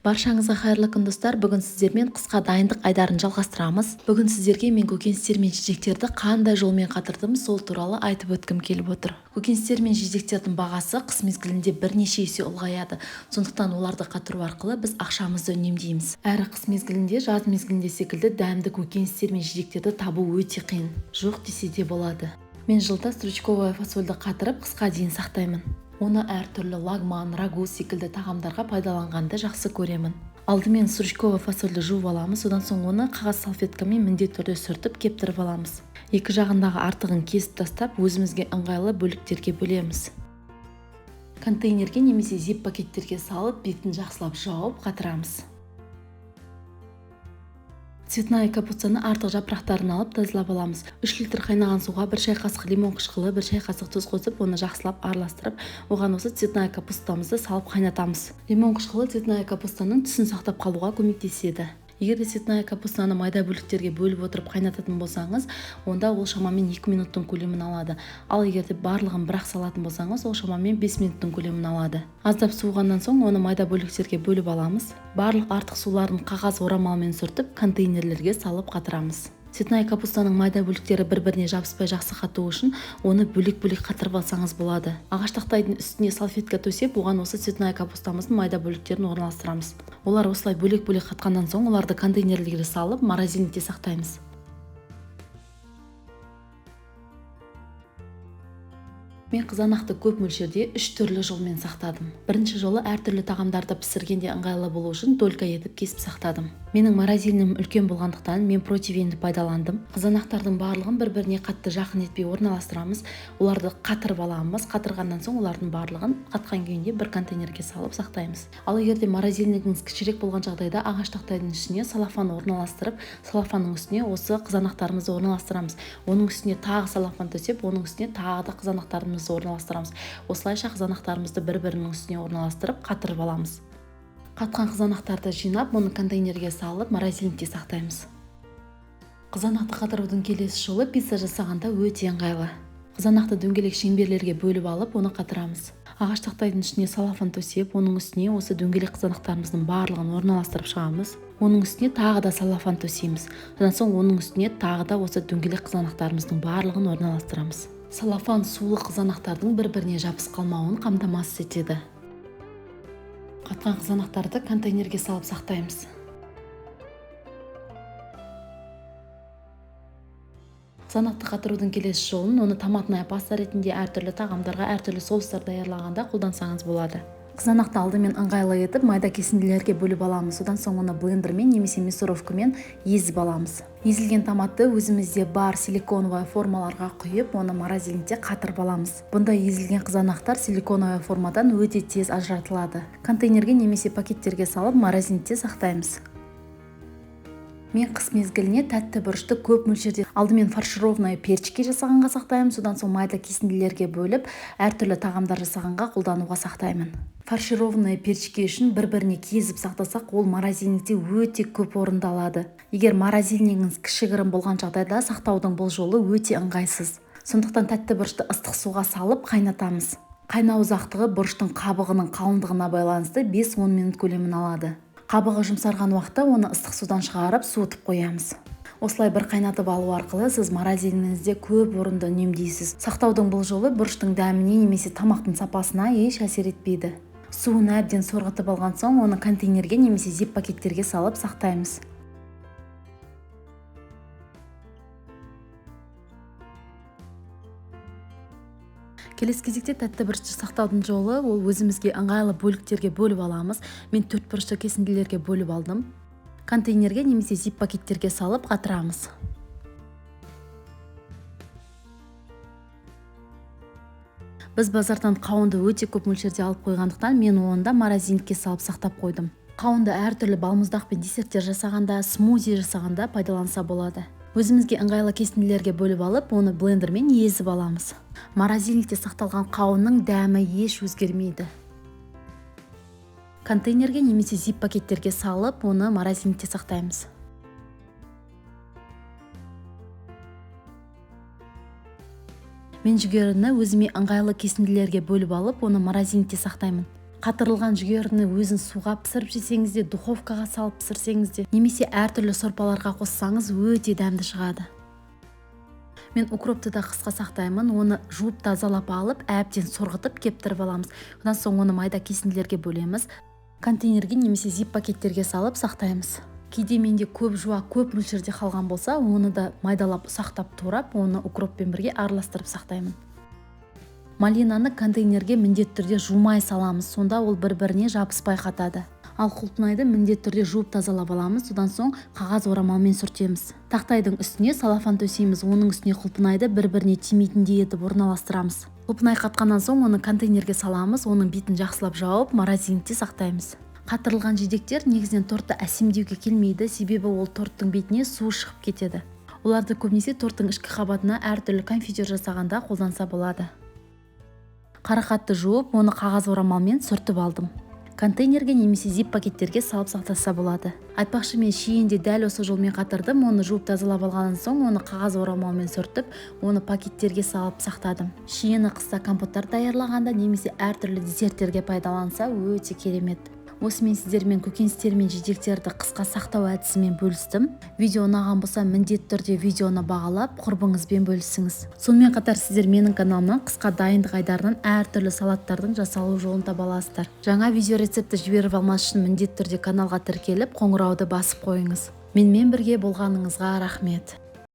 Баршаңызға қайырлы күн, достар! Бүгін сіздермен қысқа дайындық айдарын жалғастырамыз. Бүгін сіздерге мен көкөністер мен жидектерді қандай жолмен қатырдым, сол туралы айтып өткім келіп отыр. Көкөністер мен жидектердің бағасы қыс мезгілінде бірнеше есе ұлғаяды. Сондықтан оларды қатыру арқылы біз ақшамызды үнемдейміз. Әрі қыс мезгілінде жаз мезгілінде секілді дәмді көкөністер мен жидектерді табу өте қиын. Жоқ десе де болады. Мен жылда стручковая фасольді қатырып, қысқа дейін сақтаймын. Оны әртүрлі лагман, рагу секілді тағамдарға пайдаланғанды жақсы көремін. Алдымен стручковая фасольді жуып аламыз, содан соң оны қағаз салфеткамен міндетті түрде сүртіп кептіріп аламыз. Екі жағындағы артығын кесіп тастап, өзімізге ыңғайлы бөліктерге бөлеміз. Контейнерге немесе зип пакеттерге салып, бетін жақсылап жауып қатырамыз. Цветная капустаны артық жапырақтарын алып тазалап аламыз. 3 литр қайнаған суға 1 шай қасық лимон қышқылы, 1 шай қасық тұз қосып, оны жақсылап араластырып, оған осы цветная капустамызды салып қайнатамыз. Лимон қышқылы цветная капустаның түсін сақтап қалуға көмектеседі. Егер де цветная капустаны майда бөліктерге бөліп отырып қайнататын болсаңыз, онда ол шамамен 2 минуттың көлемін алады. Ал егер де барлығын бірақ салатын болсаңыз, ол шамамен 5 минуттың көлемін алады. Аздап суығаннан соң оны майда бөліктерге бөліп аламыз. Барлық артық суларын қағаз орамалмен сүртіп, контейнерлерге салып қатырамыз. Цветная капустаның майда бөліктері бір-біріне жабыспай жақсы қатуы үшін оны бөлек-бөлек қатырып алсаңыз болады. Ағаш тақтайдың үстіне салфетка төсеп, оған осы цветная капустамыздың майда бөліктерін орналастырамыз. Олар осылай бөлек-бөлек қатқаннан соң оларды контейнерлерге салып, морозильникте сақтаймыз. Мен қызанақты көп мөлшерде 3 түрлі жолмен сақтадым. Бірінші жолы әртүрлі тағамдарды пісіргенде ыңғайлы болу үшін долька етіп кесіп сақтадым. Менің морозильнім үлкен болғандықтан мен противенді пайдаландым. Қызанақтардың барлығын бір-біріне қатты жақын етпей орналастырамыз. Оларды қатырып аламыз. Қатырғаннан соң олардың барлығын қатқан күйінде бір контейнерге салып сақтаймыз. Ал егер де морозильнигіңіз кішірек болған жағдайда ағаш тақтайдың үстіне салафан орналастырып, салафанның үстіне осы қызанақтарымызды орналастырамыз. Оның үстіне тағы салафан төсеп, оның үстіне тағы да қызанақтарымызды орналастырамыз. Осылайша қызанақтарымызды бір-бірінің үстіне орналастырып, қатырып аламыз. Қатқан қызанақтарды жинап, оны контейнерге салып, морозильникте сақтаймыз. Қызанақты қатырудың келесі жолы пицца жасағанда өте ыңғайлы. Қызанақты дөңгелек шеңберлерге бөліп алып, оны қатырамыз. Ағаш тақтайдың үстіне салафан төсеп, оның үстіне осы дөңгелек қызанақтарымыздың барлығын орналастырып шығамыз. Оның үстіне тағы да салафан төсейміз. Содан соң оның үстіне тағы да осы дөңгелек қызанақтарымыздың барлығын орналастырамыз. Салафан сулы қызанақтардың бір-біріне жабысып қалмауын қамтамасыз етеді. Қатқан қызанақтарды контейнерге салып сақтаймыз. Қызанақты қатырудың келесі жолын оны томатная паста ретінде әртүрлі тағамдарға, әртүрлі соустар даярлағанда қолдансаңыз болады. Қызанақты алдымен ыңғайлы етіп майда кесінділерге бөліп аламыз. Содан соң оны блендермен немесе мясорубкамен езіп аламыз. Езілген томатты өзімізде бар силиконовая формаларға құйып, оны морозильникте қатырып аламыз. Бұндай езілген қызанақтар силиконовая формадан өте тез ажыратылады. Контейнерге немесе пакеттерге салып морозильникте сақтаймыз. Мен қыс мезгіліне тәтті бұрышты көп мөлшерде алдымен фаршированный перчики жасағанға сақтаймын, содан соң майда кесінділерге бөліп, әртүрлі тағамдар жасағанға қолдануға сақтаймын. Фаршированный перчики үшін бір-біріне кезіп сақтасақ, ол морозильникте өте көп орынды алады. Егер морозильнигіңіз кішігірім болған жағдайда сақтаудың бұл жолы өте ыңғайсыз. Сондықтан тәтті бұрышты ыстық суға салып қайнатамыз. Қайнау ұзақтығы бұрыштың қабығының қалыңдығына байланысты 5-10 минут көлемін алады. Қабығы жұмсарған уақытта оны ыстық судан шығарып, суытып қоямыз. Осылай бір қайнатып алу арқылы сіз морозильнигіңізде көп орынды үнемдейсіз. Сақтаудың бұл жолы бұрыштың дәміне немесе тамақтың сапасына еш әсер етпейді. Суын әбден сорғытып алған соң оны контейнерге немесе зип пакеттерге салып сақтаймыз. Келесі кезекте тәтті бұрышты сақтаудың жолы ол өзімізге ыңғайлы бөліктерге бөліп аламыз. Мен 4 бұрышты кесінділерге бөліп алдым. Контейнерге немесе зип пакеттерге салып қатырамыз. Біз базардан қауынды өте көп мөлшерде алып қойғандықтан мен оны да морозильникке салып сақтап қойдым. Қауынды әртүрлі балмұздақ пен десерттер жасағанда, смузи жасағанда пайдаланса болады. Өзімізге ыңғайлы кесінділерге бөліп алып, оны блендермен езіп аламыз. Морозильникте сақталған қауынның дәмі еш өзгермейді. Контейнерге немесе зип пакеттерге салып, оны морозильникте сақтаймыз. Мен жүгеріні өзіме ыңғайлы кесінділерге бөліп алып, оны морозильникте сақтаймын. Қатырылған жүгеріні өзін суға пісіріп жесеңіз де, духовкаға салып пісірсеңіз де, немесе әртүрлі сорпаларға қоссаңыз, өте дәмді шығады. Мен укропты да қысқа сақтаймын. Оны жуып тазалап алып, әбден сорғытып кептіріп аламыз. Одан соң оны майда кесінділерге бөлеміз. Контейнерге немесе зип пакеттерге салып сақтаймыз. Кейде менде көп жуа көп мөлшерде қалған болса, оны да майдалап ұсақтап турап, оны укроппен бірге араластырып сақтаймын. Малинаны контейнерге міндетті түрде жумай саламыз, сонда ол бір-біріне жабыспай қатады. Ал құлпынайды міндетті түрде жуып тазалап аламыз, содан соң қағаз орамалмен сүртеміз. Тақтайдың үстіне салафан төсейміз, оның үстіне құлпынайды бір-біріне тимейтіндей етіп орналастырамыз. Құлпынай қатқаннан соң оны контейнерге саламыз, оның бетін жақсылап жауып, морозильникте сақтаймыз. Қатырылған жидектер негізінен тортты әсемдеуге келмейді, себебі ол торттың бетіне суы шығып кетеді. Оларды көбінесе торттың ішкі қабатына әртүрлі конфитюр жасағанда қолданса болады. Қарақатты жуып, оны қағаз орамалмен сүртіп алдым. Контейнерге немесе зип пакеттерге салып сақтаса болады. Айтпақшы, мен шиені де дәл осы жолмен қатырдым. Оны жуып тазалап алғаннан соң, оны қағаз орамалмен сүртіп, оны пакеттерге салып сақтадым. Шиені қыста компоттар даярлағанда немесе әртүрлі десерттерге пайдаланса, өте керемет. Осымен сіздермен көкөністер мен жидектерді қысқа сақтау әдісімен бөлістім. Видео ұнаған болса, міндетті түрде видеоны бағалап, құрбыңызбен бөлісіңіз. Сонымен қатар сіздер менің каналымнан қысқа дайындық айдарынан әртүрлі салаттардың жасалу жолын таба аласыздар. Жаңа видео рецептті жіберіп алмас үшін міндетті түрде каналға тіркеліп, қоңырауды басып қойыңыз. Менімен бірге болғаныңызға рахмет.